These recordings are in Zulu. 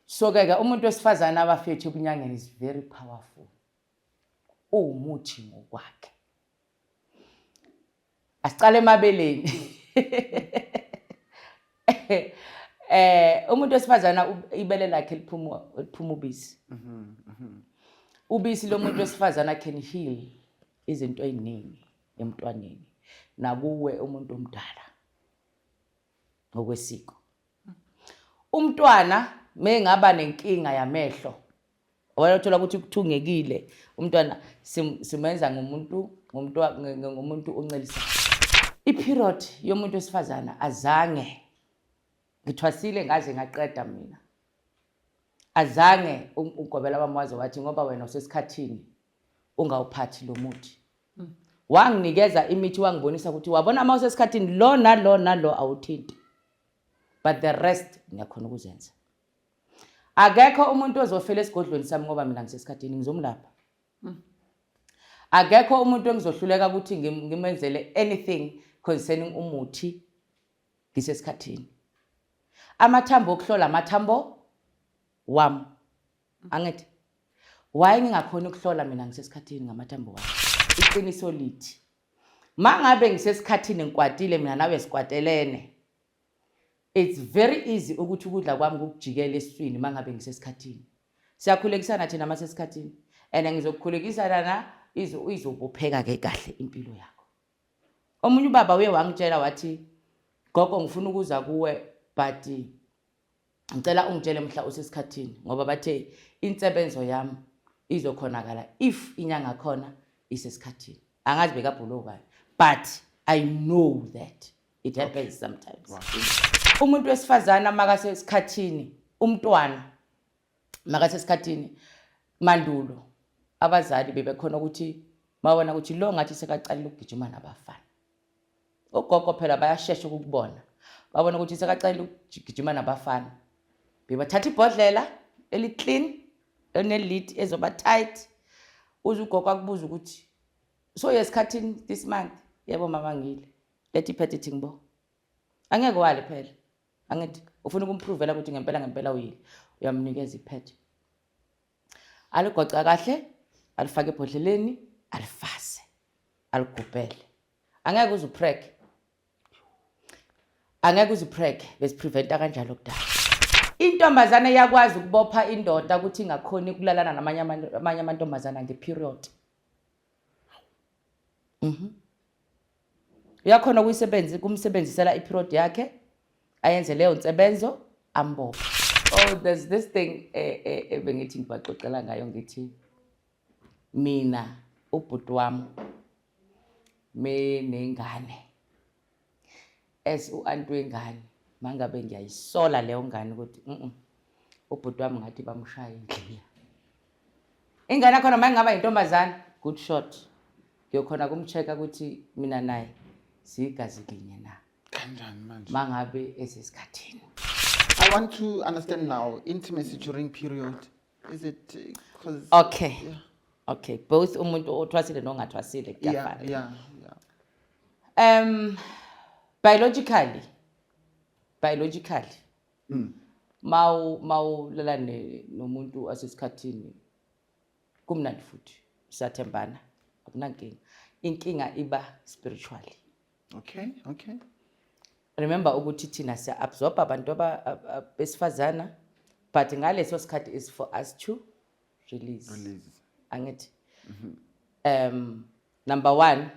So ke umuntu wesifazane, abafethu, ebunyangeni is very powerful, uwumuthi ngokwakhe. Asicale emabeleni. Umuntu wesifazana ibele lakhe liphuma ubisi. Ubisi lomuntu wesifazana can heal izinto eziningi emntwaneni nakuwe umuntu omdala ngokwesiko. Umntwana mengaba nenkinga yamehlo, wayothola ukuthi kuthungekile umntwana, simenza ngomuntu oncelisayo. I-period yomuntu wesifazana, azange ngithwasile ngaze ngaqeda mina, azange ugobela wami waze wathi ngoba wena usesikhathini ungawuphathi lo muthi. Wanginikeza imithi, wangibonisa ukuthi wabona uma usesikhathini lo nalo nalo awuthinti, but the rest ngiyakhona ukuzenza. Akekho umuntu ozofela esigodlweni sami ngoba mina ngisesikhathini, ngizomlapha. Akekho umuntu engizohluleka ukuthi ngimenzele anything concerning umuthi ngisesikhathini. Amathambo okuhlola, amathambo wami, angithi why ngingakhoni ukuhlola mina ngisesikhathini ngamathambo wami? Iqiniso lithi mangabe ngisesikhathini ngikwatile, mina nawe sikwatelene, it's very easy ukuthi ukudla kwami kukujikele esiswini. Mangabe ngisesikhathini siyakhulekisana thina masesikhathini, and ngizokukhulekisana na izobopheka ke kahle impilo yakho. Omunye ubaba uye wangitshela wathi, "Gogo, ngifuna ukuza kuwe, but ngicela ungitshele mhla usesikhathini, ngoba bathe insebenzo yami izokhonakala if inyanga khona isesikhathini." Angazi bekabhulo ubani, but I know that it happens sometimes. Umuntu wesifazana makasesikhathini, umntwana makasesikhathini, mandulo abazali bebekhona ukuthi mabona ukuthi lo ngathi sekacalile ukugijima nabafana. Ogogo phela bayashesha ukukubona, babona ukuthi sekacalile ukugijima nabafana. Bebathatha ibhodlela eli-clean elinelid ezoba tight, uze ugogo akubuza ukuthi, "So yesikhathini this month?" "Yebo mama, ngile." "Lethi iphethe." Ithi ngibo angeke wale phela, angithi ufuna ukumprovela ukuthi ngempela ngempela uyile. Uyamnikeza iphethe, aligoca kahle, alifake ebhodleleni, alifase, aligubhele. Angeke uze uprek, angeke uze uprek. Besipreventa kanjalo kudala. Intombazane iyakwazi ukubopha indoda ukuthi ingakhoni ukulalana namanye amanye amantombazana ngeperiod. Uyakhona ukuyisebenzisa, kumsebenzisela iperiod yakhe, ayenze leyo nsebenzo, ambophe. Oh, there's this thing ebengithi ngibaxoxela ngayo, ngithi mina ubhuti wami menengane, as u-anti wengane, mangabe ngiyayisola leyo ngane ukuthi ubhuti wami ngathi bamshaya endlini, ingane yakhona uma ingaba intombazane, good shot, ngiyokhona kumcheck-a ukuthi mina naye siyigazi linye na. Kanjani manje? Mangabe esesikhathini. I want to understand now, intimacy during period. Is it because Okay. Okay, both umuntu othwasile nongathwasile kuyafana. Biologically, mawulala nomuntu asesikhathini, kumnandi futhi siyathembana, akunankinga. Inkinga iba spiritually. Remember ukuthi thina siya-absorb abantu besifazana, but ngaleso sikhathi is for us to release. Release. Angithi number one,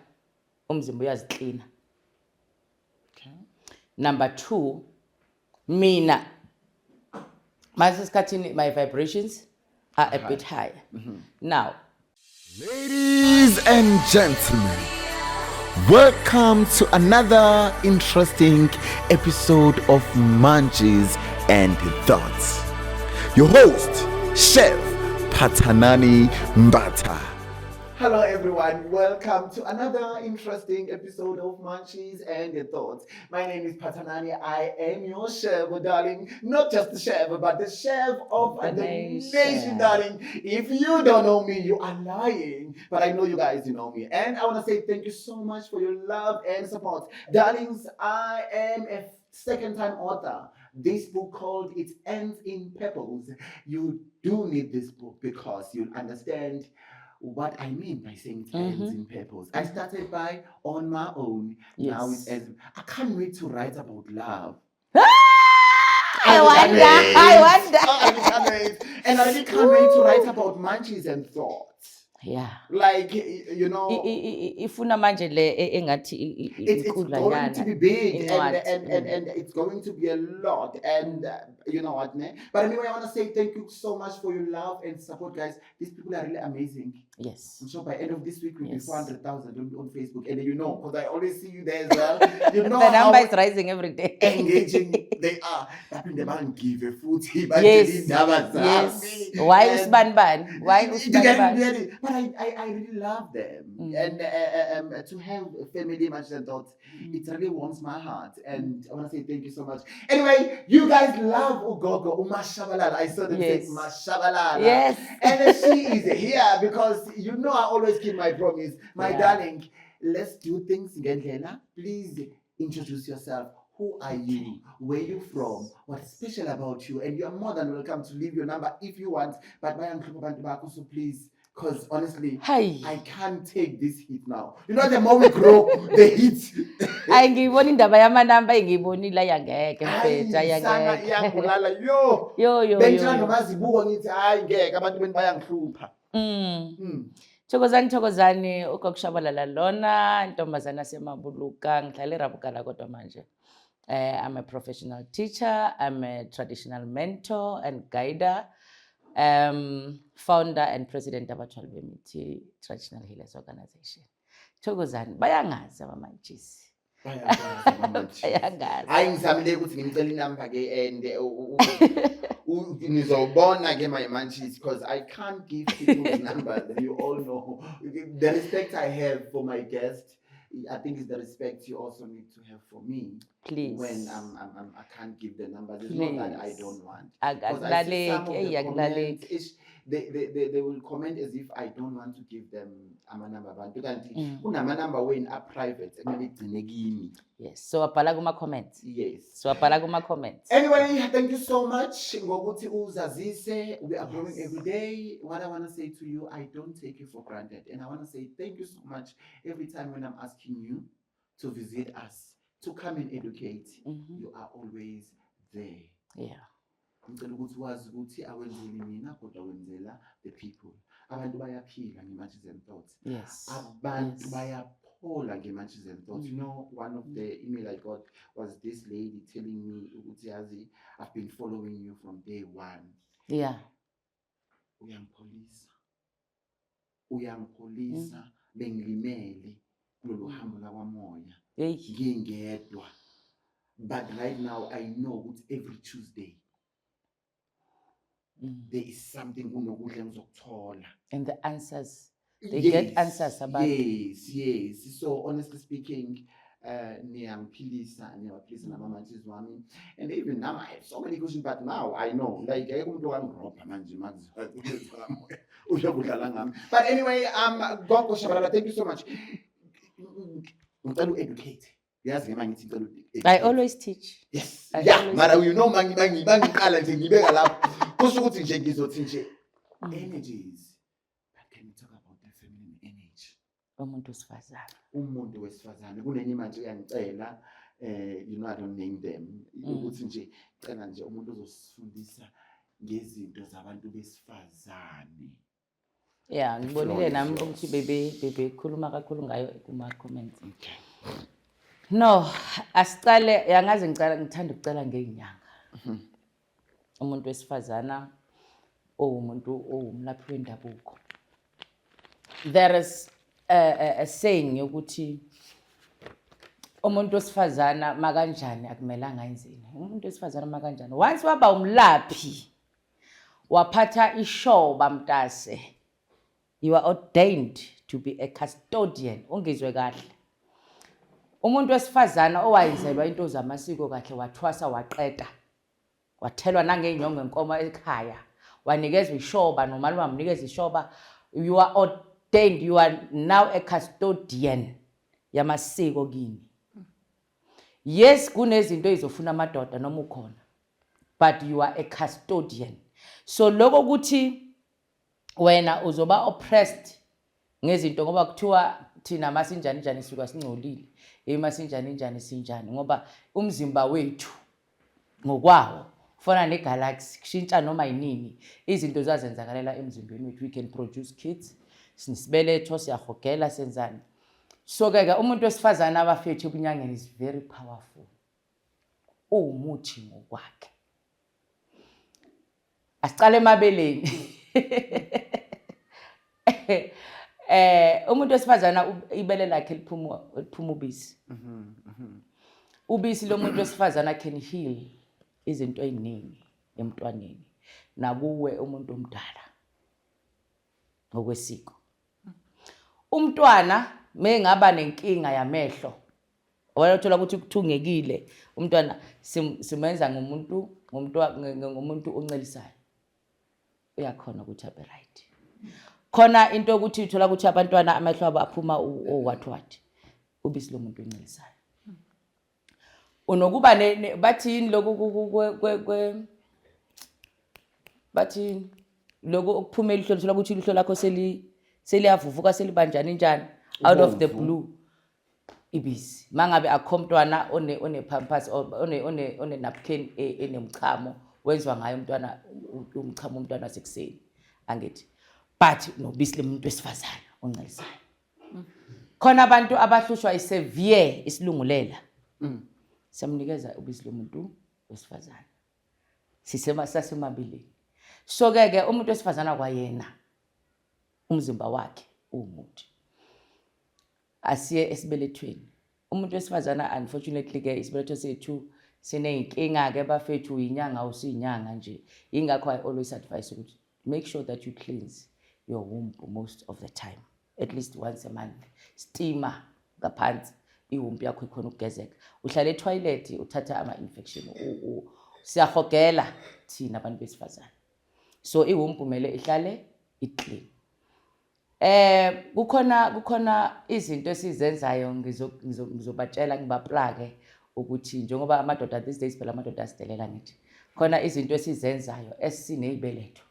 umzimba uyaziklina. Number two, mina masesikhathini my vibrations are a bit higher now. Ladies and gentlemen, welcome to another interesting episode of Munchies and Thoughts. Your host, Chef Patanani Mbata. Hello everyone, welcome to another interesting episode of Munchies and Thoughts. My name is Patanani. I am your chef, darling. Not just the chef, but the chef of the the nation. Nation, darling. If you don't know me, you are lying. But I know you guys, you know me. And I want to say thank you so much for your love and support. Darlings, I am a second time author. This book called It Ends in Purpose. You do need this book because you'll understand what I mean by saying it ends in purpose. I started by on my own. Now it ends. I can't wait to write about love. I wonder, I wonder. I can't wait. And I really can't wait to write about munchies and thoughts. Like, Ifuna manje le engathi it's going inkudlanyana. To be big and, Incwadi. and it's going to be a lot and you know what, ne? But anyway, I want to say thank you so much for your love and support, guys. These people are really amazing. I'm sure by end of this week we'll be 400,000 on Facebook, and because I always see you there as well, you know The how number is rising every day. Engaging they are. Baphinde bangive futhi batshele iy'ndaba zami. Why And usibani bani? Why you usibani get it, bani? you get it. But I really love them. And to have a family much and thoughts, it really warms my heart. And I want to say thank you so much. Anyway, you guys love uGogo, uMashabalala. I saw them say Mashabalala. And then she is here because you know I always keep my promise. My darling, let's do things ngendlela. Please introduce yourself. Who are you? Where you from? What's special about you? And you are more than welcome to leave your number if you want. But bayangihlupha abantu bakho, so please, because honestly, Hayi. I can't take this heat now. The more we grow, the heat. Hayi, ngiyibona indaba yamanamba, engiyibonile, ayangeke Hayi, mfethu, sana ayangeke. Iyangibulala yo. Yo yo Bengithanda yo. nomazibuko ngithi hayi ngeke abantu beni bayangihlupha. Thokozani, thokozani, uGogo Shabalala lona, intombazana yaseMabuluka, ngihlala eRabukala kodwa manje. I'm a professional teacher, I'm a traditional mentor and guider, founder and president abathwali bemithi Traditional Healers Organization. Thokozani, bayangazi abamantshisi. Bayangazi abamantshisi. Bayangazi. Hayi, ngizamile ukuthi ngimcele inamba ke and nizobona ke my munchies, because I can't give people's numbers. You all know the respect I have for my guest. I think is the respect you also need to have for me. Please. When I can't give the numbers. It's not that I Please. Don't want. 'Cause I see some Akulaleki, of eyi the akulaleki. comments, ish, they will comment as if I don't want to give them amanamba abantu kanti kunamanamba wenu a-private ekumele igcine kimi. Yes, so wabhala kuma comments. Yes. So wabhala kuma comments. Anyway, thank you so much ngokuthi uzazise. We are growing every day. What I want to say to you, I don't take you for granted. And I want to say thank you so much every time when I'm asking you to visit us, to come and educate. You are always there. Ngicela ukuthi wazi ukuthi awenzeli mina kodwa wenzela the people. Abantu bayaphila nge-Matches and Thoughts. Abantu bayaphola nge-Matches and Thoughts. One of the email I got was this lady telling me ukuthi yazi, "I've been following you from day one. Uyangipholisa. Uyangipholisa, bengilimele kulolu hambo lakwamoya. Hey. Ngingedwa. But right now I know ukuthi every Tuesday there is something, kunokudla engizokuthola." And the answers, they get answers about Yes. So honestly speaking, niyangiphilisa, niyabaphilisa namamantshisi wami. And even now I have so many questions, but now I know. Like, akekho umuntu owangirobha manje manje uyokudlala ngami. But anyway, Gogo Shabalala, thank you so much. Ngicela u-educate. Yazi ke mangithi ngicela u-educate. I always teach. Yes. I Yeah, always mara you know mangiqala nje ngibeka lapho. Kusho ukuthi nje ngizothi nje energies. But can we talk about the feminine energy? Umuntu wesifazane. Umuntu wesifazane kunenye manje uyangicela, I don't name them, ukuthi nje cela nje umuntu ozosifundisa ngezinto zabantu besifazane. Yeah, The ngibonile floor is nami yours. ukuthi bebe bebekhuluma kakhulu ngayo kuma comments. Okay. No, asicale, yangazi ngicela, ngithanda ukucela ngeenyanga. Umuntu wesifazana owumuntu owumlaphi wendabuko. There is a saying yokuthi umuntu wesifazana makanjani akumelanga ayenzeni. Umuntu wesifazana makanjani once waba umlaphi, waphatha ishoba mntase, you are ordained to be a custodian. Ungizwe kahle, umuntu wesifazana owayenzelwa into zamasiko kahle, wathwasa, waqeda, wathelwa nangey'nyongo enkomo ekhaya, wanikezwa ishoba, nomalume wamnikeza ishoba, you are ordained, you are now a custodian yamasiko kini. Yes, kunezinto ey'zofuna amadoda noma ukhona. But you are a custodian. So lokho ukuthi wena uzoba oppressed ngezinto, ngoba kuthiwa thina masinjani njani sisuka singcolile, masinjani njani sinjani, ngoba umzimba wethu ngokwawo kufana ne-galaxy, kushintsha noma yinini. Izinto zazenzakalela emzimbeni wethu. We can produce kids, sinesibeletho, siyahogela, senzani. So-ke ke umuntu wesifazane, abafethu, ebunyangeni is very powerful, uwumuthi ngokwakhe. Asicale emabeleni. Umuntu wesifazana ibele lakhe liphuma ubisi. Ubisi lomuntu wesifazana can heal izinto eziningi emntwaneni nakuwe umuntu omdala ngokwesiko. Umntwana mengaba nenkinga yamehlo, wena uthola ukuthi kuthungekile umntwana, simenza ngomuntu oncelisayo, uyakhona ukuthi abe right. Khona into yokuthi uthola ukuthi abantwana amehlo abo aphuma o-what what, ubisi lomuntu oncelisayo. Unokuba bathi yini lokhu bathi yini lokhu okuphuma elihlweni, uthola ukuthi ilihlo lakho seliyavuvuka, selibanjani njani out of the Ubomvu. blue, ibisi. Mangabe akho mntwana one pampers or one napkin enemchamo, wenziwa ngayo umntwana umchamo umntwana wasekuseni, angithi? But nobisi lomuntu wesifazana oncelisayo. Khona abantu abahlushwa i-severe isilungulela, siyamnikeza ubisi lomuntu wesifazana, sisema sasemabeleni. So ke ke umuntu wesifazana kwayena umzimba wakhe uwumuthi. Asiye esibelethweni. Umuntu wesifazana, unfortunately ke isibeletho sethu siney'nkinga ke, bafethu. Uyinyanga, usiyinyanga nje, yingakho I always advise ukuthi make sure that you cleanse your womb most of the time, at least once a month. Steamer ngaphansi, i-womb yakho ikhona ukugezeka. Uhlala e-toilet, uthatha ama-infection. Siyahogela thina abantu besifazane, so i-womb kumele ihlale i-clean. Kukhona izinto esizenzayo, ngizobatshela, ngibaplake ukuthi njengoba amadoda these days, phela amadoda asidelela, ngithi khona izinto esizenzayo esineyibeletho.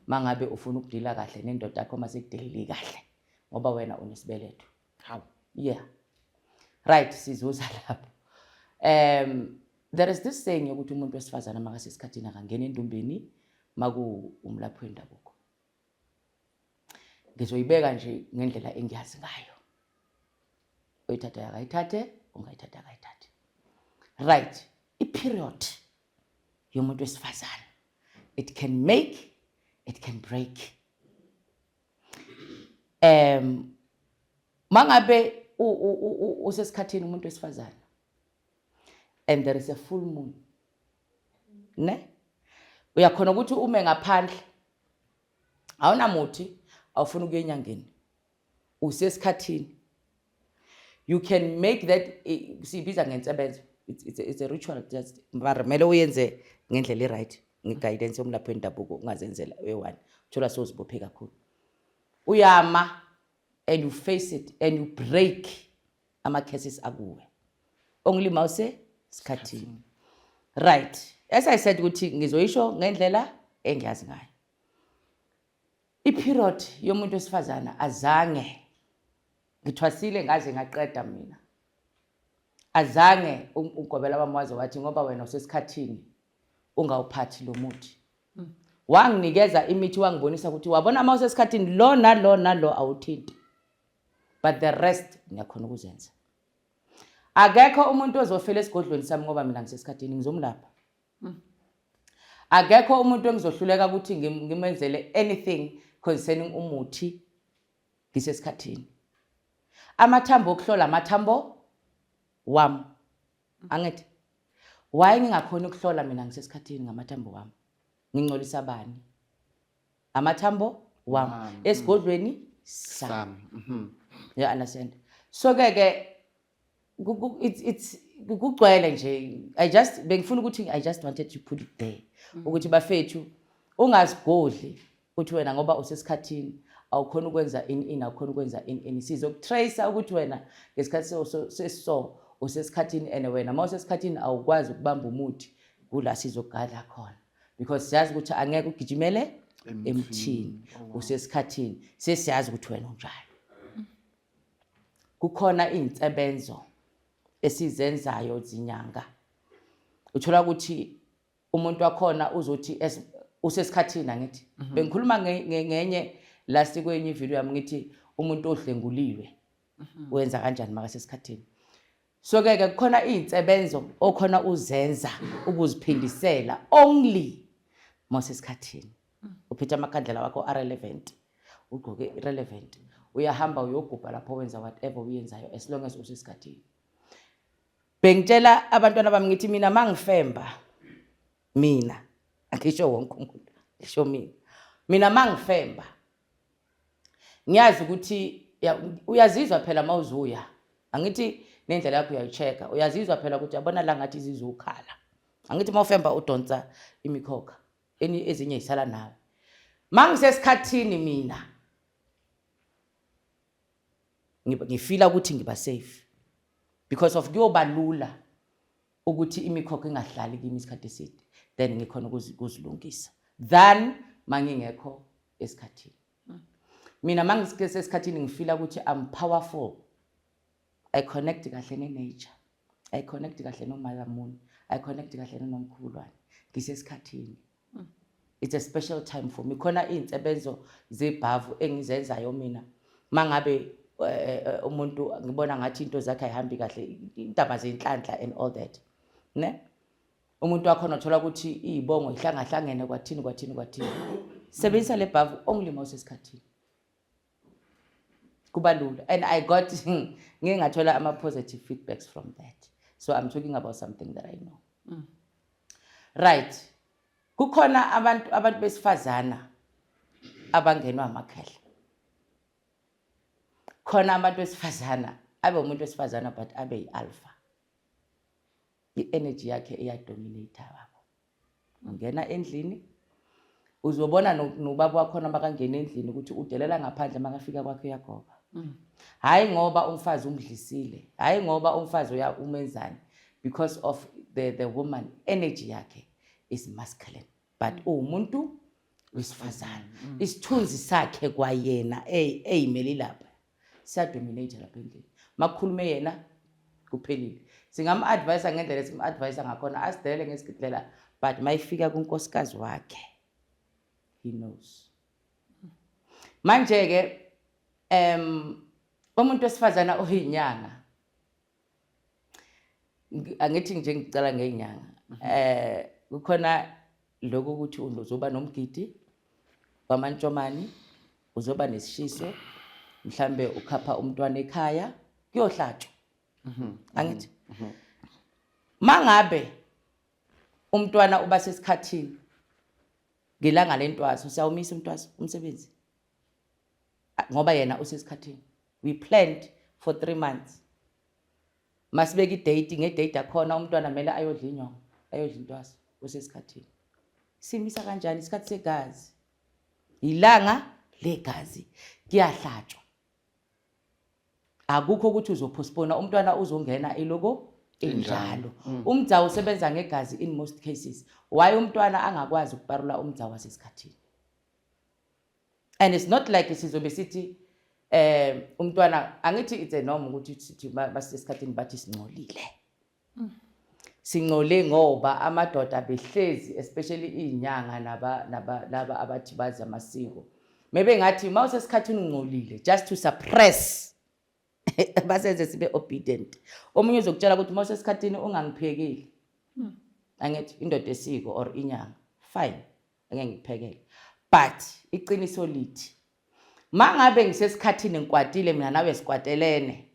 Mangabe ufuna ukudila kahle nendoda yakho, mase kudeleli kahle ngoba wena unesibeletho. Hawu. Yeah, right, sizuza lapho. There is this saying yokuthi umuntu wesifazana makasesikhathini akangena endumbeni maku umlaphi wendabuko. Ngizoyibeka nje ngendlela engiyazi ngayo, oyithatha akayithathe, ungayithatha akayithathe. Right, i-period yomuntu wesifazane, it can make, it can break. Mangabe usesikhathini umuntu wesifazane and there is a full moon, ne, uyakhona ukuthi ume ngaphandle, awunamuthi, awufuni ukuya enyangeni, usesikhathini, you can make that, siyibiza ngensebenzo. It's a ritual just, mara kumele uyenze ngendlela e-right, nge-guidance yomlaphi wendabuko. Ungazenzela we-one, uthola sowuzibophe kakhulu. Uyama and you face it and you break ama-curses akuwe only mawuse sikhathini. Right, as I said ukuthi ngizoyisho ngendlela engiyazi ngayo. I-period yomuntu wesifazana, azange ngithwasile ngaze ngaqeda mina, azange ugobela wami waze wathi ngoba wena usesikhathini ungawuphathi lo muthi. Wanginikeza imithi, wangibonisa ukuthi wabona uma usesikhathini lo nalo nalo awuthinti, but the rest ngiyakhona ukuzenza. Akekho umuntu ozofela esigodlweni sami ngoba mina ngisesikhathini, ngizomlapha. Akekho umuntu engizohluleka ukuthi ngimenzele anything concerning umuthi ngisesikhathini. Amathambo okuhlola amathambo wami, angithi? Why ngingakhoni ukuhlola mina ngisesikhathini ngamathambo wami? Ngingcolisa bani? Amathambo wami Wami, esigodlweni sami. Sami. You understand? So ke ke it's kugcwele nje. I just bengifuna ukuthi, I just wanted to put it there ukuthi bafethu, ungazigodli uthi wena ngoba usesikhathini awukhona ukwenza ini ini, awukhona ukwenza ini ini. Sizokutrace ukuthi wena ngesikhathi sesiso usesikhathini, and wena uma usesikhathini awukwazi ukubamba umuthi. Kula sizogadla khona because siyazi ukuthi angeke ugijimele emthini usesikhathini, sesiyazi ukuthi wena unjalo. Kukhona iy'nsebenzo esizenzayo zinyanga, uthola ukuthi umuntu wakhona uzothi usesikhathini. Angithi bengikhuluma ngenye last kwenye ivideo yami, ngithi umuntu odlenguliwe wenza kanjani makasesikhathini. So ke kukhona iy'nsebenzo okhona uzenza ukuziphindisela only mawusesikhathini. Uphethe amakhandlela wakho a-relevant, ugqoke relevant, uyahamba uyogubha lapho, wenza whatever uyenzayo as long as usesikhathini. Bengitshela abantwana bami, ngithi mina mangifemba, mina angisho wonke umuntu, ngisho mina, mina mangifemba ngiyazi ukuthi uyazizwa phela mawuzuya, angithi nendlela yakho uyayi-check-a, uyazizwa phela ukuthi yabona la ngathi izizukhala. Angithi mawufemba udonsa imikhokha eni ezinye yisala nawe. Mangisesikhathini mina ngifila ukuthi ngiba safe because of kuyoba lula ukuthi imikhokha ingahlali kimi isikhathi eside, then ngikhona ukuzilungisa than mangingekho esikhathini. Mina mangisesikhathini ngifila ukuthi I'm powerful, I connect kahle ne-nature, I connect kahle no-Mother Moon, I connect kahle noNomkhubulwane. Ngisesikhathini, it's a special time for me. Khona iy'nsebenzo zebhavu engizenzayo mina mangabe umuntu ngibona ngathi into zakhe ayihambi kahle, indaba zenhlanhla and all that, ne umuntu wakhona uthola ukuthi iy'bongo ihlangahlangene, kwathini kwathini kwathini. Sebenzisa le bhavu only uma usesikhathini, kuba lula and I got ngike ngathola ama-positive feedbacks from that. So I'm talking about something that I know, right? Kukhona abantu besifazana abangenwa amakhehla, khona abantu besifazana abe umuntu wesifazana but abe yi-alpha, i-energy yakhe iyadominate babo. Ungena endlini uzobona nobaba wakhona makangena endlini ukuthi udelela ngaphandle, makafika kwakhe uyagoba. Hhayi ngoba umfazi umdlisile, hhayi ngoba umfazi uya umenzani, because of the woman energy yakhe is masculine but uwumuntu wesifazane. Isithunzi sakhe kwayena eyimele lapha siyadominate lapha endlini. Makukhulume yena kuphelile. Singam-advisa ngendlela esim-advisa ngakhona, asidelele ngesikindlela, but mayifika kunkosikazi wakhe he knows. Manje-ke umuntu wesifazana oyinyanga, angithi nje ngicala ngey'nyanga, kukhona lokhu ukuthi uzoba nomgidi wamantshomani, uzoba nesishiso, mhlambe ukhapha umntwana ekhaya kuyohlatshwa. Angithi mangabe umntwana uba sesikhathini ngelanga lentwaso, siyawumisa umntwaso umsebenzi ngoba yena usesikhathini. We planned for 3 months, masibeka idate, ngedate yakhona umntwana kumele ayodla inyongo, ayodla intwaso, usesikhathini. Simisa kanjani? Isikhathi segazi, ilanga legazi, kuyahlatshwa. Akukho ukuthi uzopostpona, umntwana uzongena iloko enjalo. Umdzawu usebenza ngegazi in most cases. Why umntwana angakwazi ukuparula umdzawu wasesikhathini? And it's not like sizobe sithi umntwana, angithi it's a norm ukuthi sithi basesikhathini bathi singcolile. Singcole ngoba amadoda behlezi, especially iy'nyanga naba naba laba abathi bazi amasiko, maybe ngathi uma usesikhathini ungcolile, just to suppress, basenze sibe obedient. Omunye uzokutshela ukuthi uma usesikhathini ungangiphekeli. Angithi indoda esiko or inyanga, fine, angeke ngikuphekele, but iqiniso lithi mangabe ngisesikhathini ngikwatile, mina nawe sikwatelene,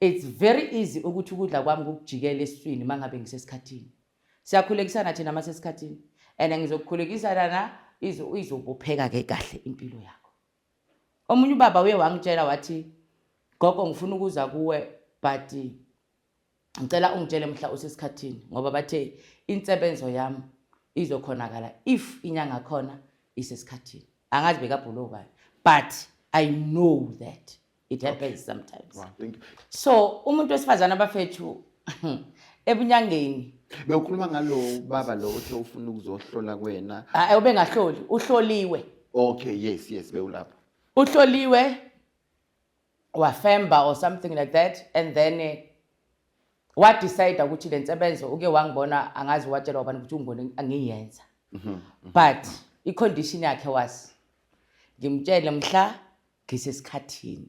it's very easy ukuthi ukudla kwami kukujikele esiswini. Mangabe ngisesikhathini siyakhulekisana thina masesikhathini and ngizokukhulekisana na izobopheka ke kahle impilo yakho. Omunye ubaba uye wangitshela wathi, "Gogo, ngifuna ukuza kuwe but ngicela ungitshele mhla usesikhathini, ngoba bathe insebenzo yami izokhonakala if inyanga khona isesikhathini." Angazi bekabhulo ubani, but I know that it happens sometimes. Wow, thank you. So umuntu wesifazane, abafethu, Ebunyangeni. Bewukhuluma ngalo baba lo othe ufuna ukuzohlola kuwena. Ah, ubengahloli, uhloliwe. Okay, yes, bewulapho. Uhloliwe, wafemba or something like that, and then wadecide ukuthi le nsebenzo uke wangibona, angazi watshelwa ubani ukuthi ungibone angiyenza, but i-condition yakhe was ngimtshele mhla ngisesikhathini,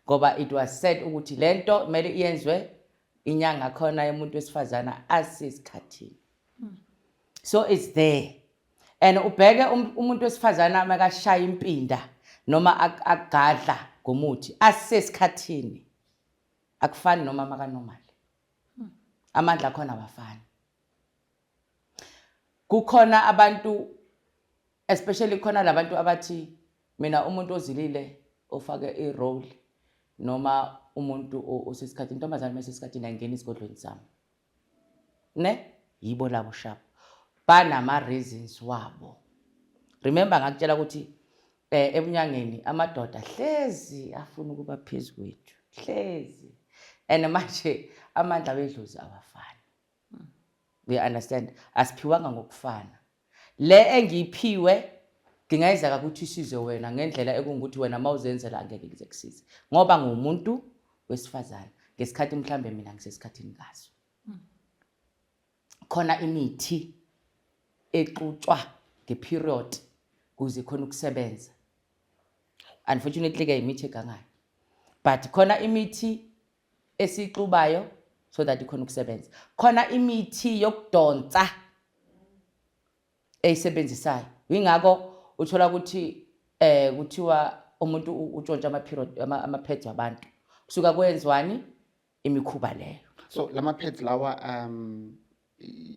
ngoba it was said ukuthi lento kumele iyenzwe inyanga khona yomuntu wesifazana asesikhathini. So it's there, and ubheke umuntu wesifazana makashaya impinda noma agadla ngomuthi asesikhathini, akufani noma makanormal, amandla akhona awafani. Kukhona abantu, especially khona labantu abathi mina umuntu ozilile ofake i-roll noma umuntu osesikhathini, intombazane masesikhathini ayingeni esigodlweni sami, ne yibo labo sharp banama reasons wabo. Remember ngakutshela ukuthi ebunyangeni amadoda hlezi afuna ukuba phezu kwethu hlezi, and manje amandla wedlozi awafani. We understand, asiphiwanga ngokufana. Le engiyiphiwe ngingayenzeka ukuthi isize wena ngendlela ekungukuthi wena mawuzenzela angeke kuze kusize, ngoba ngumuntu wesifazane ngesikhathi mhlambe mina ngisesikhathini ngaso. Khona imithi exutshwa ngeperiod kuze khona ukusebenza. Unfortunately ke imithi egangayo, but khona imithi esiyixubayo so that ikhona ukusebenza. Khona imithi yokudonsa eyisebenzisayo, ingakho uthola ukuthi kuthiwa umuntu utshontsha ama-period, ama-pads wabantu, kusuka kwenziwani imikhuba leyo. So lama pads lawa,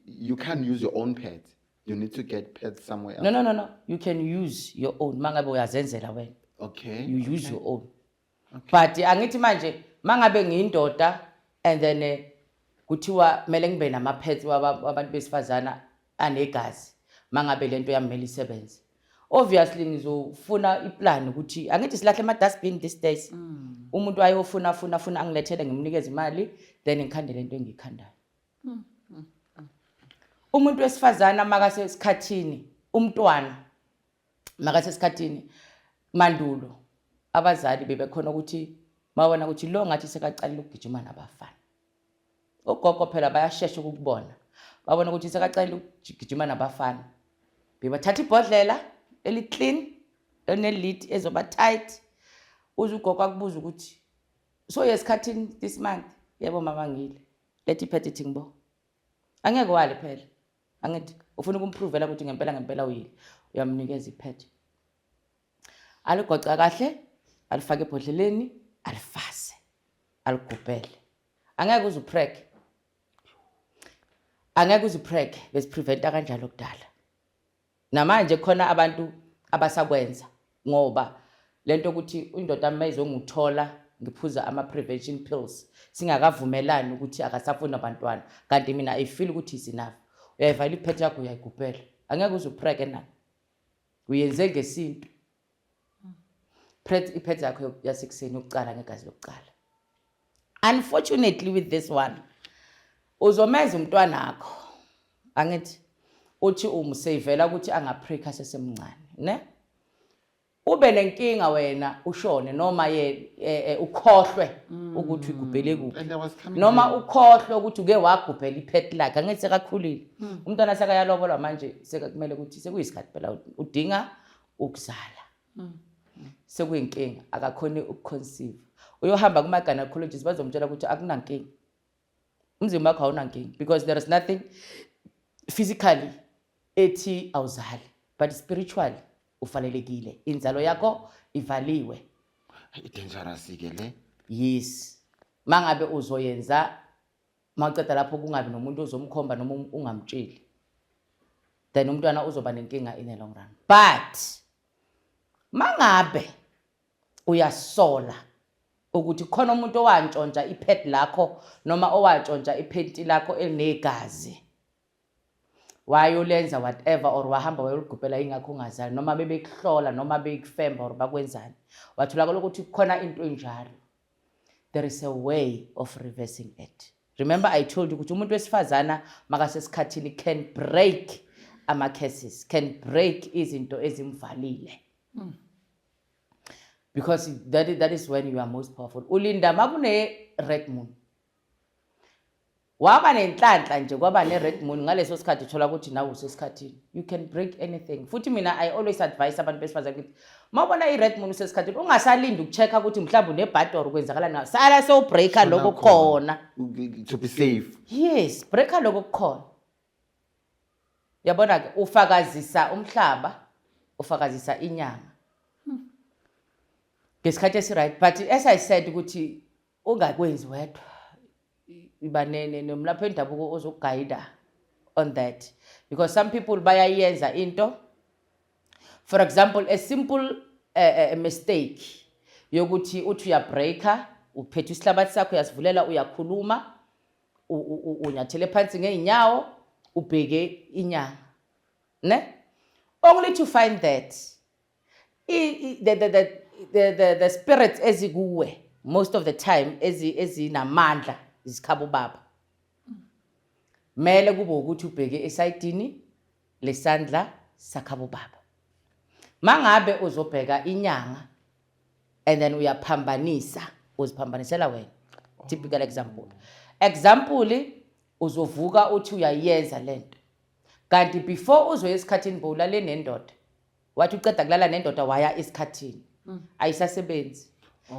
you can't use your own pads. You need to get pads somewhere else. No, you can use your own mangabe uyazenzela wena. You use your own, but angithi manje mangabe ngiyindoda and then kuthiwa kumele ngibe nama-pads wabantu besifazana anegazi, mangabe lento yami kumele isebenze, obviously ngizofuna iplan ukuthi angithi silahle ama-dustbin these days, umuntu ayofuna funa funa angilethele, ngimnikeze imali, then ngikhande lento engiyikhandayo. Umuntu wesifazana makasesikhathini, umntwana makasesikhathini, mandulo abazali bebekhona ukuthi mawona ukuthi lo ngathi sekaqalile ukugijima nabafana. Ogogo phela bayashesha ukukubona, babona ukuthi sekaqalile ukugijima nabafana, bebathatha ibhodlela eli-clean elinelid ezoba tight, uze ugogo akubuza ukuthi, "So yesikhathini this month?" "Yebo mama, ngile." "Lethi ipad." Ithi ngibo angeke wale phela, angithi ufuna ukumprovela ukuthi ngempela ngempela uyile. Uyamnikeza ipad, aligoca kahle, alifake ebhodleleni, alifase, aligubhele. Angeke uze uprek, angeke uze uprek. Besipreventa kanjalo kudala, namanje khona abantu abasakwenza, ngoba lento ukuthi indoda mayizongithola ngiphuza ama-prevention pills singakavumelani ukuthi akasafuni abantwana, kanti mina I feel ukuthi is enough. Uyayivala ipad yakho, uyayigubhela, angeke uze upreke na uyenze ngesintu. Pad, ipad yakho yasekuseni yokucala ngegazi lokucala. Unfortunately with this one, uzomenza umntwanakho, angithi uthi umsavela ukuthi angaprika sesemncane, ne ube nenkinga wena ushone noma ye ukhohlwe ukuthi ugubhele kuphi. And I was coming Noma there. Ukhohlwe ukuthi uke wagubhela ipad lakhe. Angithi sekakhulile umntwana, sekayalobolwa manje, sekakumele ukuthi sekuyisikhathi phela udinga ukuzala, sekuyinkinga akakhoni ukuconceive. Uyohamba kuma-gynecologist, bazomtshela ukuthi akunankinga, umzimba wakho awunankinga, because there is nothing physically ethi awuzali, but spiritually ufanelekile, inzalo yakho ivaliwe. I-dangerous ke le. Yes, mangabe uzoyenza mawuceda lapho kungabi nomuntu ozomkhomba noma ungamtsheli, then umntwana uzoba nenkinga in the long run. But mangabe uyasola ukuthi khona umuntu owantshontsha ipad lakho noma owantshontsha iphenti lakho elinegazi, wayolenza whatever or wahamba wayoligubhela, ingakho ungazali, noma bebekuhlola noma bekufemba or bakwenzani, watholakala ukuthi kukhona into enjalo, there is a way of reversing it. Remember I told you ukuthi umuntu wesifazana makasesikhathini can break ama-curses, can break izinto ezimvalile, because that is when you are most powerful. Ulinda makune-red moon, waba nenhlanhla nje kwaba ne-red moon ngaleso sikhathi, uthola ukuthi nawe usesikhathini, you can break anything. Futhi mina I always advise abantu besifazane ukuthi uma ubona i-red moon usesikhathini, ungasalindi uku-check-a ukuthi mhlawumbe unebhadi or kwenzakala nawe, sala sewubreaka lokho kukhona. To be safe. Yes, breaka lokho kukhona. Yabona-ke, ufakazisa umhlaba, ufakazisa inyanga ngesikhathi esi-right. But as I said ukuthi ungakwenzi wedwa, iba nomlaphi wendabuko ozokugayida on that, because some people bayayenza into, for example, a simple mistake yokuthi uthi uyabreaka, uphethe isihlabathi sakho, uyasivulela, uyakhuluma, unyathele phansi ngey'nyawo, ubheke inyanga ne, only to find that the spirits ezikuwe most of the time ezinamandla zikhaba ubaba. Mele kube ukuthi ubheke esayidini lesandla sakhaba ubaba. Mangabe uzobheka inyanga and then uyaphambanisa, uziphambanisela wena. Typical example, uzovuka uthi uyayenza lento, kanti before uzoya esikhathini bowulale nendoda. Wathi uceda kulala nendoda, waya esikhathini, ayisasebenzi.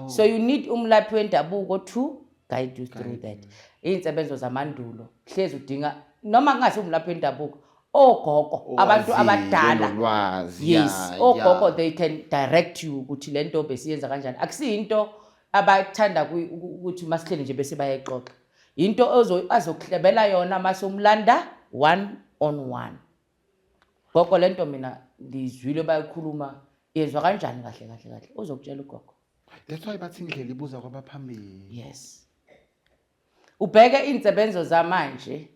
So you need umlaphi wendabuko to guide you through that. Iy'nsebenzo zamandulo hlezi udinga, noma kungasi umlaphi wendabuko, ogogo, abantu Owaziyo, abadala. nolwazi. Yes, ogogo, they can direct you ukuthi le nto besiyenza kanjani. Akusiyinto abathanda ukuthi masihleli nje bese bayayixoxa, into azokuhlebela yona mase umlanda one on one. "Gogo, le nto mina ngizwile bayikhuluma, yenzwa kanjani kahle kahle kahle?" Uzokutshela ugogo. That's why bathi indlela ibuza kwabaphambili. Yes, ubheke iy'nsebenzo zamanje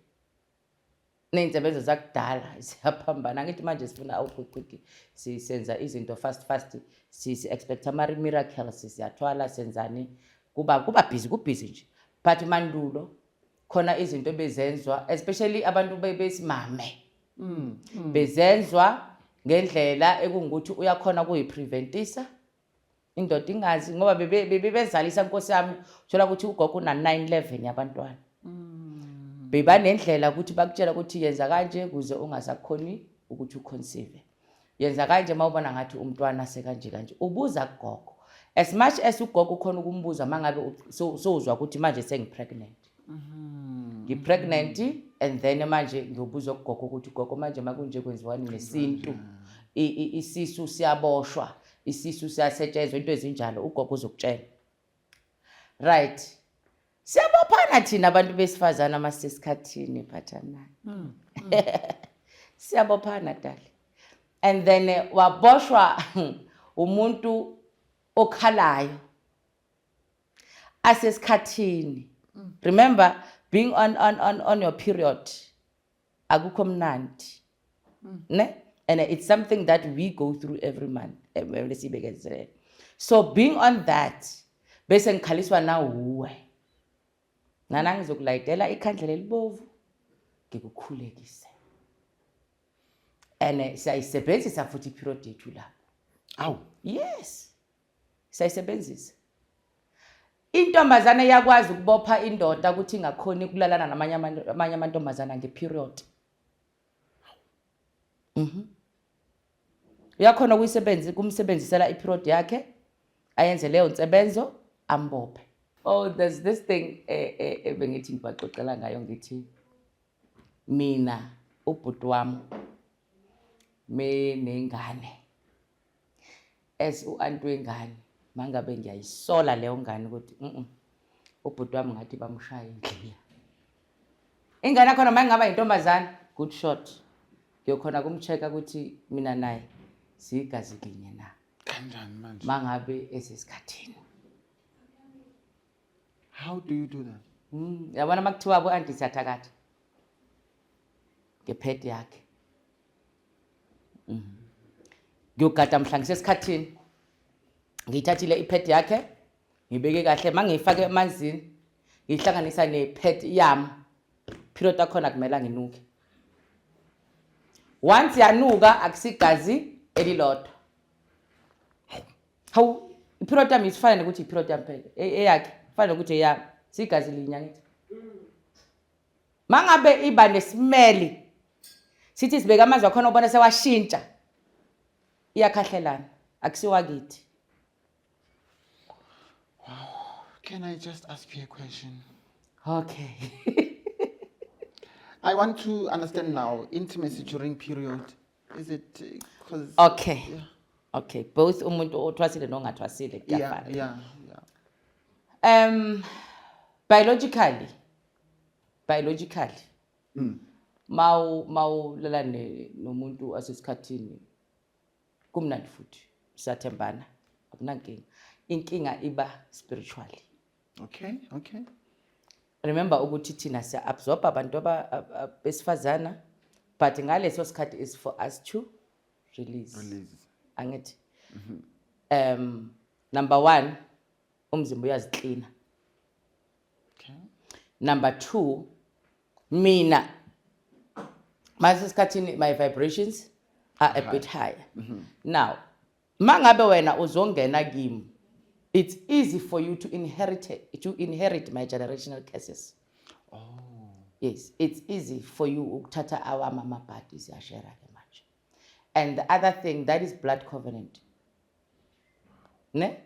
ney'nsebenzo zakudala ziyaphambana. Angithi manje sifuna awu-quick quick, senza izinto fast fast, si-expect ama-miracles, siyathwala, senzani, kuba busy, kubhizi nje. But mandulo khona izinto ebezenzwa, especially abantu besimame, bezenzwa ngendlela ekungukuthi uyakhona ukuyipreventisa indoda ingazi, ngoba bebezalisa, nkosi yami. Thola ukuthi ugogo una 9 11 yabantwana. Bebanendlela ukuthi bakutshela ukuthi yenza kanje kuze ungasakhoni ukuthi uconceive, yenza kanje uma ubona ngathi umntwana sekanje kanje. Ubuza kugogo, as much as ugogo ukhona ukumbuza uma ngabe sowuzwa ukuthi manje sengi-pregnant, ngi-pregnant, and then manje ngiyobuza kugogo ukuthi, "Gogo, manje makunje kwenziwani ngesintu? Isisu siyaboshwa, isisu siyasetshenzwa?" Into ezinjalo ugogo uzokutshela. Right, siyabophana thina abantu besifazane masisesikhathini, phathanani, siyabophana dali. And then waboshwa umuntu okhalayo asesikhathini. Remember, being on your period akukho mnandi ne, and it's something that we go through every month, lesiyibekezelele. So being on that, bese ngikhaliswa nawuwe nana, ngizokulayitela ikhandlela elibovu, ngikukhulekise, and siyayisebenzisa futhi iperiod yethu lapho. Awu. Yes, siyayisebenzisa. Intombazane iyakwazi ukubopha indoda ukuthi ingakhoni ukulalana namanye amanye amantombazana ngeperiod. Uyakhona ukuyisebenzisa, kumsebenzisela iperiod yakhe, ayenze leyo nsebenzo, ambophe. Oh, there's this thing ebengithi ngibaxoxela ngayo, ngithi mina ubhuti wami menengane, as u-anti wengane, mangabe ngiyayisola leyo ngane ukuthi ubhuti wami ngathi bamshaya endlini, ingane yakhona uma ingaba yintombazane, good shot, ngiyokhona kumcheck-a ukuthi mina naye siyigazi linye na. Kanjani manje? Mangabe esesikhathini. How do you do that? Yabona uma kuthiwa abo-anti siyathakatha, ngepad yakhe. Ngiyogada mhla ngisesikhathini, ngiyithathile ipad yakhe, ngibeke kahle, uma ngiyifake emanzini, Ngihlanganisa ne-pad yami, period akhona kumele nginuke. Once yanuka, akusigazi elilodwa. Hawu, i-period yami isifana nokuthi i-period yami phela eyakhe ifana nokuthi eyami, sigazi linye, angithi? Mangabe iba ne-smell, sithi sibeka amanzi wakhona, ubona sewashintsha, iyakhahlelana, akusiwakithi. Can I just ask you a question? Okay. I want to understand now intimacy during period. Is it because Okay. Okay, both umuntu othwasile nongathwasile kuyafana. Biologically, mawulala nomuntu asesikhathini, kumnandi futhi siyathembana, akunankinga. Inkinga iba spiritually. Remember ukuthi thina siya-absorb abantu besifazana, but ngaleso sikhathi is for us to release. Release. Angithi number one, umzimba uyaziklina. Number two, mina masesikhathini my vibrations are a bit higher. Now mangabe wena uzongena kimi, it's easy for you to inherit my generational curses. Yes, it's easy for you ukuthatha awami amabhadi, siyashare ke manje. And the other thing, that is blood covenant, ne?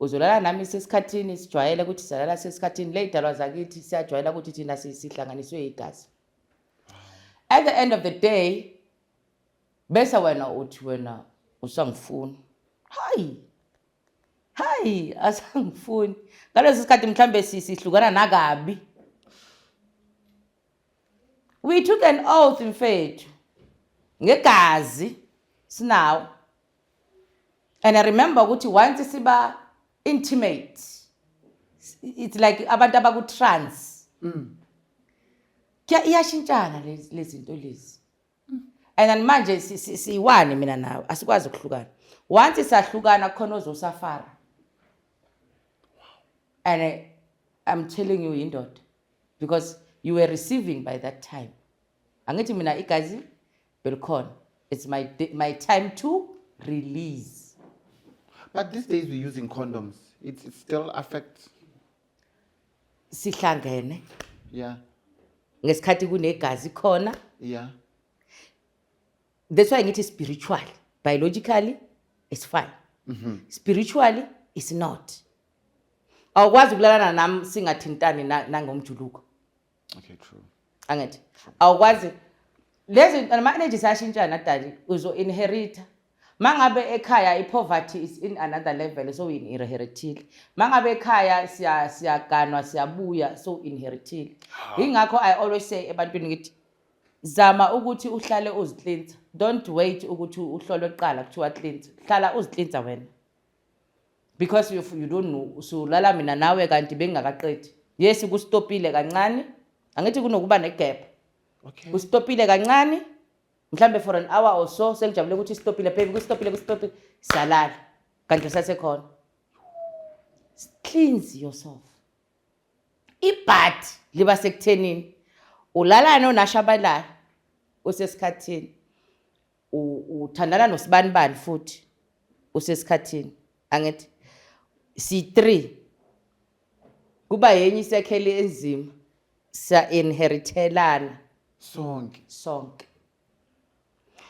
Uzolala nami sesikhathini, sijwayele ukuthi salala sesikhathini, le idalwa zakithi siyajwayela ukuthi thina sihlanganiswe igazi. At the end of the day, bese wena uthi wena usangifuni. Hayi hayi, asangifuni. Ngaleso sikhathi mhlambe sihlukana nakabi. We took an oath, mfethu, ngegazi sinawo. And I remember ukuthi once siba intimate, it's like abantu abaku-trance. Iyashintshana lezi zinto lezi. And then manje siyi-one mina nawe, asikwazi ukuhlukana. Once sahlukana, khona ozosuffera. And I'm telling you, indoda, because you were receiving by that time, angithi? Mina igazi belikhona. It's my time to release. But these days we're using condoms. It still affects. Sihlangene ngesikhathi kunegazi khona. That's why ngithi spiritually. Biologically it's fine, spiritually it's not. Awukwazi ukulalana nami singathintani nangomjuluko. Okay, true. Angithi awukwazi lezi nama-energies ayashintshana, dali. Uzo-inherita mangabe ekhaya i-poverty is in another level, so uyi-inheritile. Mangabe ekhaya siyaganwa, siyabuya, so inheritile. Yingakho I always say ebantwini, ngithi zama ukuthi uhlale uziklinza. Don't wait ukuthi uhlolwe kuqala kuthiwa cleanse. Hlala uziklinza wena, because if you don't know, usulala mina nawe kanti bengingakaqedi. Yes, kustopile kancane, angithi kunokuba ne-gap? Ustopile kancane mhlambe for an hour or so, sengijabule ukuthi istopile, baby, kustopile, kustopile, salala kanti usasekhona. Cleanse yourself. Ibhadi liba sekuthenini ulala nonashabalala usesikhathini, uthandana nosibanibani futhi usesikhathini, angithi si-3 kuba yenye isekhele enzima, siya-inheritelana. Sonke. Sonke.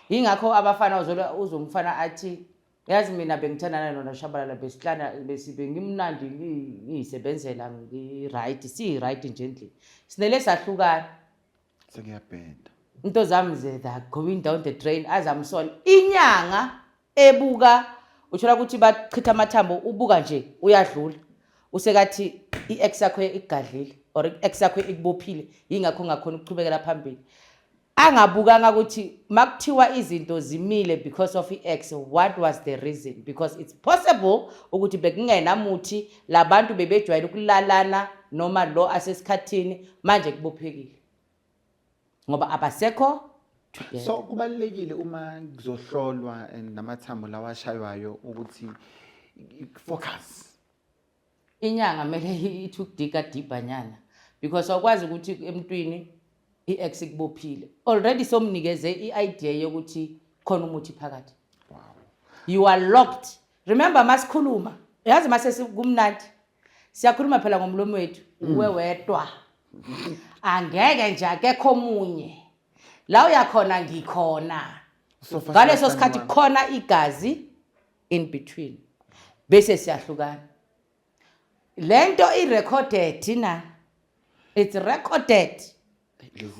Yingakho abafana uzola uzomfana athi, yazi mina bengithandana nona Shabalala, besihlana bengimnandi, ngiyisebenzela, ngi-right, siyi-right nje endlini, sinele sahlukana. Sekuyabheda. Into zami they are going down the drain. Azamsola inyanga ebuka, uthola ukuthi bachitha amathambo, ubuka nje uyadlula, usekathi i-ex yakho ikugadlile or i-ex yakho ikubophile, yingakho ungakhona ukuchubekela phambili. Angabukanga ukuthi makuthiwa izinto zimile because of i-ex, what was the reason? Because it's possible ukuthi bekungenamuthi, labantu bebejwayele ukulalana noma lo asesikhathini manje kubophekile ngoba abasekho together. So kubalulekile uma kuzohlolwa and namathambo lawa ashaywayo ukuthi focus. Inyanga kumele ithi ukudiga deeper-nyana because awukwazi ukuthi emntwini i-ex ikubophile already, somnikeze i-idea yokuthi khona umuthi phakathi. You are locked. Remember, masikhuluma, yazi, mase kumnandi, siyakhuluma phela ngomlomo wethu. Uwe wedwa, angeke nje, akekho omunye la uyakhona, ngikhona. Sofa. Ngaleso sikhathi khona igazi in between, bese siyahlukana. Lento i-recorded na, it's recorded.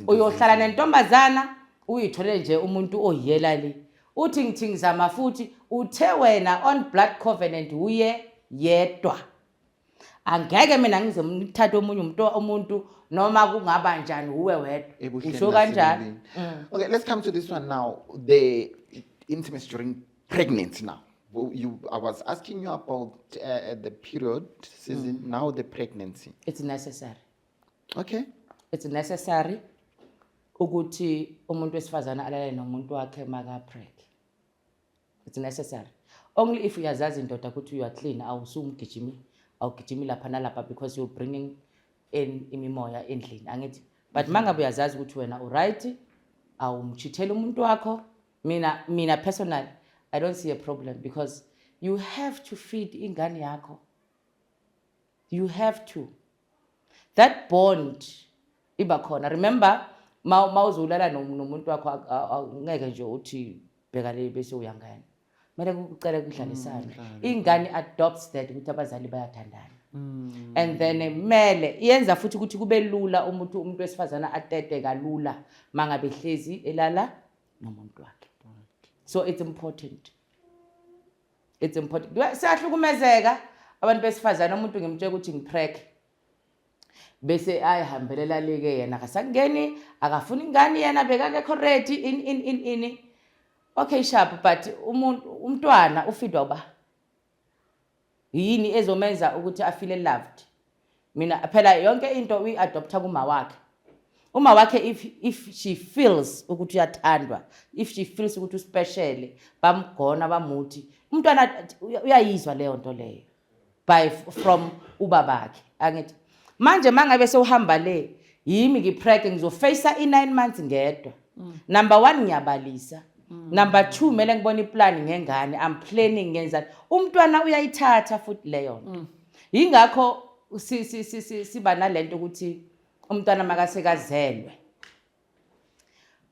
Uyohlala nentombazana, uyithole nje umuntu oyiyela le, uthi ngithi ngizama futhi, uthe wena on blood covenant uye yedwa, angeke mina ngize ngithathe omunye umuntu noma kungaba njani, uwe wedwa. Ebuhleni Usho kanjalo. Nasebubini. Okay, let's come to this one now. The intimacy during pregnancy now. Well, I was asking you about the period season, now the pregnancy. It's necessary. It's necessary ukuthi umuntu wesifazane alale nomuntu wakhe maka-preg. It's necessary only if uyazazi indoda ukuthi you are clean, awusumgijimi, awugijimi lapha nalapha, because you're bringing in imimoya endlini, angithi? But mangabe uyazazi ukuthi wena uright, awumchitheli umuntu wakho, mina personally I don't see a problem, because you have to feed ingane yakho. You have to, that bond iba khona. Remember, ma uzolala nomuntu wakho, ngeke nje uthi bheka le bese uyangena. Kumele kucele kudlalisane. Ingane adopts that ukuthi abazali bayathandana, and then mele iyenza futhi ukuthi kube lula umuntu wesifazana atete kalula mangabe hlezi elala nomuntu wakhe. So it's important, it's important. Siyahlukumezeka abantu besifazane. Umuntu ngimtshela ukuthi ngipreg, bese ayihambelela leke, yena akasangeni, akafuni ingane, yena bekakekho ready in. Okay, sharp, but umuntu, umntwana ufeedwa uba yini ezomenza ukuthi afeel loved? Mina phela yonke into uyi-adopta kuma wakhe, uma wakhe. If she feels ukuthi uyathandwa, if she feels ukuthi uspecial, bamgona, bamuthi umntwana uyayizwa leyo nto leyo by from ubabakhe, angithi? Manje mangabe sewuhamba le, yimi ngipreg, ngizofacea i-9 months ngedwa. Number 1, ngiyabalisa. Number 2, kumele ngibone iplan ngengane. I'm planning, ngenzani. Umntwana uyayithatha futhi leyo nto. Yingakho siba nalento ukuthi umntwana makasekazelwe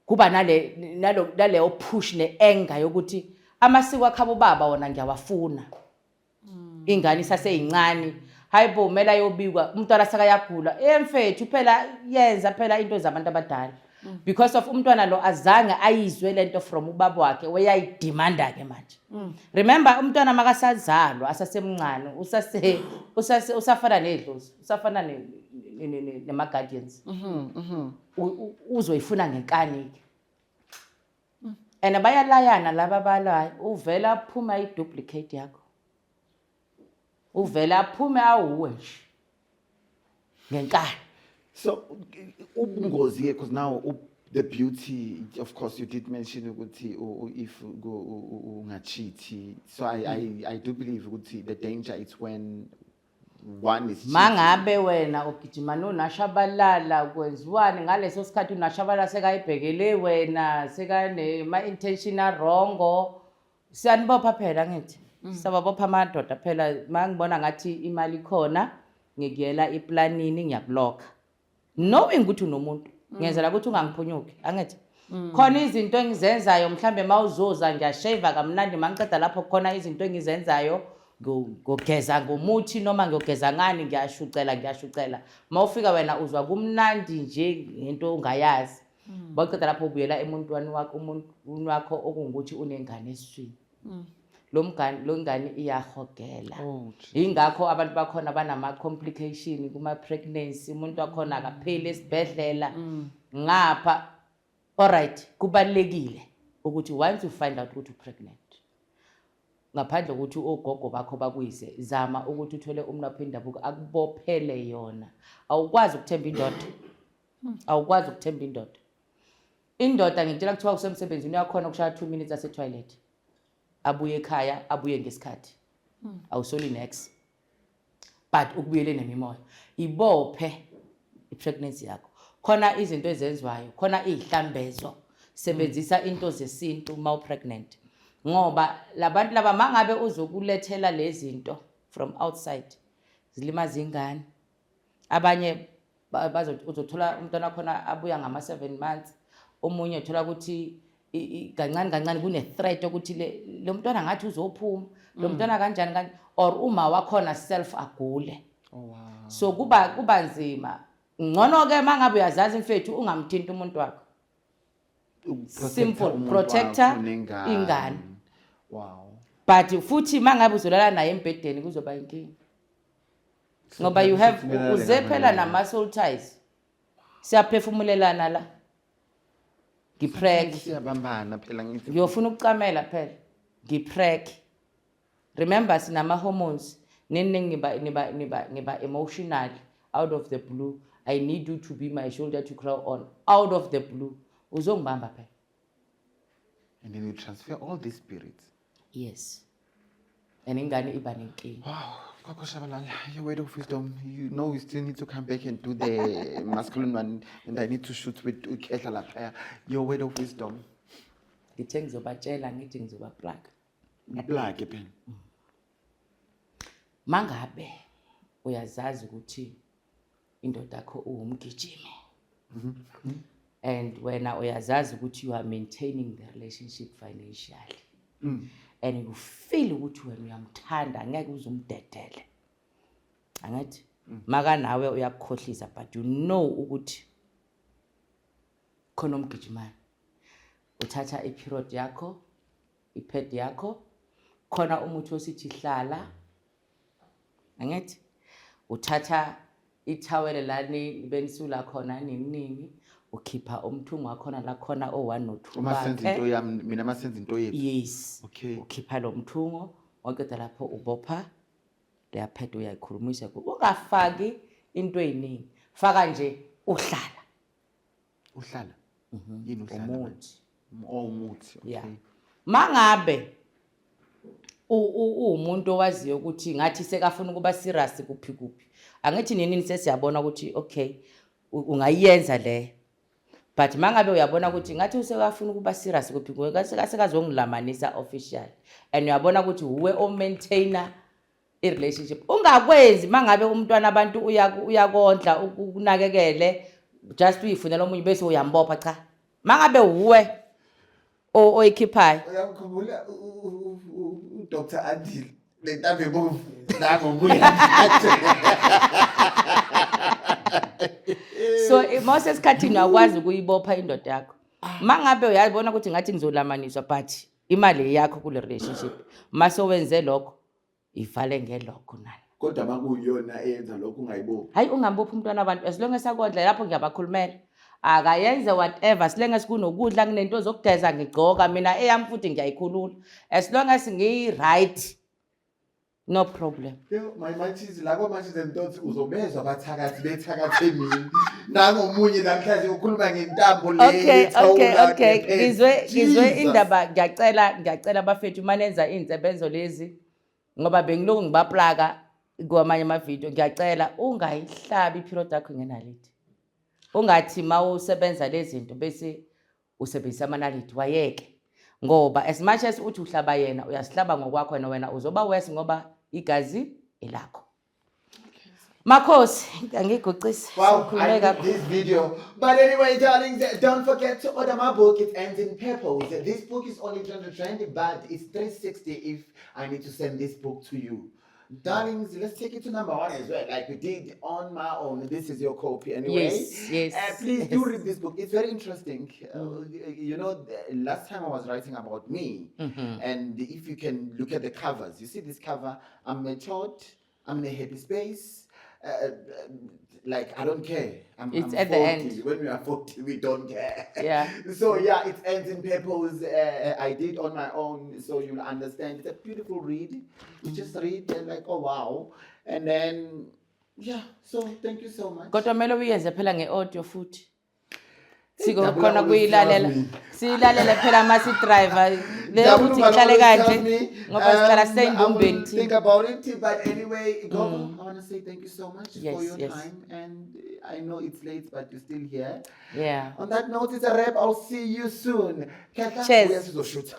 kuba nale nalo naleyo push ne-anger yokuthi amasiko akhabo baba wona ngiyawafuna. Ingane isaseyincane, hayi bo, kumele ayobikwa. Umntwana sekayagula, emfethu phela, yenza phela into zabantu abadala, because of umntwana lo azange ayizwe lento from ubaba wakhe, uyayidemanda ke manje. Remember, umntwana makasazalwa asasemncane, usase usafana nedlozi, usafana nema-guardians. Uzoyifuna ngenkani ke, and bayalayana laba balayo. Uvela aphuma i-duplicate yakho, uvela aphume awuwe nje ngenkani. So ubungozi ke, because now the beauty, of course, you did mention ukuthi if ungacheati. So I do believe ukuthi the danger is when one is cheating. Mangabe wena ugijima noNashabalala, kwenziwani ngaleso sikhathi? UNashabalala sekayibhekele wena, sekanema-intention a-wrong. Siyanibopha phela, ngithi sababopha amadoda phela. Ma ngibona ngathi imali ikhona, ngikuyela iplanini, ngiyakulokha knowing ukuthi unomuntu, ngenzela ukuthi ungangiphunyuki, angithi? Khona izinto engizenzayo, mhlambe mawuzoza ngiyasheva kamnandi, mangiceda lapho khona izinto engizenzayo, ngogeza ngomuthi noma ngiyogeza ngani, ngiyashucela, ngiyashucela. Mawufika wena uzwa kumnandi nje ngento ongayazi. Bawuceda lapho ubuyela emuntwani wakho, umuntu wakho okungukuthi unengane esiswini. Lo mngane, lo ngane iyahogela. Oh. Yingakho abantu bakhona banama-complication kuma-pregnancy, umuntu wakhona akapheli esibhedlela ngapha. Alright, kubalulekile ukuthi once you find out ukuthi u-pregnant, ngaphandle kokuthi ogogo bakho bakuyise, zama ukuthi uthole umlaphi wendabuko akubophele yona. Awukwazi ukuthemba indoda, awukwazi ukuthemba indoda. Indoda, ngikutshela, kuthiwa kusemsebenzini, uyakhona ukushaya 2 minutes ase-toilet, abuye ekhaya, abuye ngesikhathi, awusoli nex. But ukubuyele nemimoya, ibophe i-pregnancy yakho. Khona izinto ezenziwayo, khona iy'hlambezo. Sebenzisa into zesintu uma u-pregnant, ngoba labantu laba mangabe uzokulethela lezi zinto from outside, zilimaza ingane. Abanye uzothola umntwana khona abuya ngama-7 months, omunye uthola ukuthi kancane kancane kune-threat yokuthi lo mntwana ngathi uzophuma lo mntwana kanjani kanjani, or uma wakhona self agule. Oh wow. So kuba nzima. Ngcono-ke uma ngabe uyazazi, mfethu, ungamthinti umuntu wakho. Simple, protector ingane. But futhi uma ngabe uzolala naye embhedeni, kuzoba inkinga, ngoba you have uze phela nama-soul ties, siyaphefumulelana la, ngipreg. Siyabambana phela, ngithi. Ngiyofuna ukucamela phela, ngipreg. Remember, sinama-hormones nini, ngiba emotional out of the blue. I need you to be my shoulder to cry on. Out of the blue uzongibamba phela. And then you transfer all these spirits. Yes, and ingane iba nenkinga. Wow, Gogo Shabalala, your word of wisdom. You know we still need to come back and do the masculine one, and I need to shoot with uKhehla laphaya. Your word of wisdom. Ngithe ngizobatshela, ngithi ngizobaplaka. Plug phela. Mangabe uyazazi ukuthi indoda yakho uwumgijimi and wena uyazazi ukuthi you are maintaining the relationship financially and you feel ukuthi wena uyamthanda, angeke uze umdedele, angathi maka nawe uyakukhohlisa, but you know ukuthi khona umgijimayo, uthatha i-period yakho, i-pad yakho, khona umuthi osithi hlala, angithi uthatha ithawele lani benisula khona nini nini, ukhipha umthungo wakhona la khona o-one no-two. Uma senza Bakhe. Into yami mina, masenza into yethu. Yes. Ukhipha lo mthungo, waqeda lapho ubopha leya pad, uyayikhulumisa, ungafaki into ey'ningi, faka nje uhlala. Uhlala. Yini uhlala? Umuthi. Oh, umuthi. Okay. Yeah, mangabe uwumuntu owaziyo ukuthi ngathi sekafuna ukuba serious kuphi kuphi, angithi nini sesiyabona ukuthi okay, ungayenza le, but mangabe uyabona ukuthi ngathi usekafuna ukuba serious kuphi kuphi, sekazongilamanisa official, and uyabona ukuthi uwe o-maintainer i-relationship, ungakwenzi. Mangabe umntwana abantu uyakondla, ukunakekele, just uyifunela omunye bese uyambopha, cha. Mangabe uwe oyikhiphayo. Uyamkhumbula uDr Andile, le ntambo ebomvu nangokuya? So mawusesikhathini uyakwazi ukuyibopha indoda yakho mangabe uyabona ukuthi ngathi ngizolamaniswa, but imali yakho kule relationship, mase wenze lokho, ivale ngelokho nani. Kodwa makuyiyona eyenza lokho, ungayibophi? Hayi, ungambophi umntwana abantu as long as akondla. Lapho ngiyabakhulumela, akayenze whatever as long as kunokudla, kunento zokugeza, ngigcoka mina eyami futhi ngiyayikhulula, as long as ngiyi-right, no problem. Yo, my matches la kwa-Matches and Thoughts, uzobezwa abathakathi bethakathe mina. Nangomunye namhlanje ukhuluma ngentambo le yethawula ne-pants. Ngizwe Jesus. indaba. Ngiyacela bafethu, manenza iy'nsebenzo lezi, ngoba bengilokhu ngibaplaka kwamanye amavidiyo, ngiyacela ungayihlabi i-period yakho ngenaliti. Ungathi ma usebenza lezi zinto bese usebenzisa amanaliti, wayeke, ngoba as much as uthi uhlaba yena, uyasihlaba ngokwakho wena uzoba worse ngoba igazi elakho. Makhosi, angigucise. Wow, Sikhulume I need kakhulu. this video. But anyway, darlings, don't forget to order my book. It Ends in Purpose. This book is only 300 rand, but it's 360 if I need to send this book to you. Darlings, let's take it to number one as well, like we did on my own. This is your copy anyway. Please do read this book. It's very interesting. The last time I was writing about me, and if you can look at the covers, you see this cover, I'm matured, I'm in a happy space. Like, I don't care. It's I'm at the 40. end. When we are 40, we don't care. So yeah, it Ends in Purpose. I did on my own, so you'll understand. It's a beautiful read. You just read and like, oh wow, and then yeah. So thank you so much. Kodwa kumele uyenze phela nge-audio futhi. Siko Dabula khona always kuyilalela. tells me. Siyilalele phela masi driver le Dabula ukuthi ngihlale always tells kanje me, ngoba sihlala I will siseyindumbeni think thina. about it, but anyway, Gogo, I want to say thank you so much for your time, and I know it's late, but you're still here. On that note, it's a wrap. I'll see you soon. Khetha, Cheers. buya sizoshutha.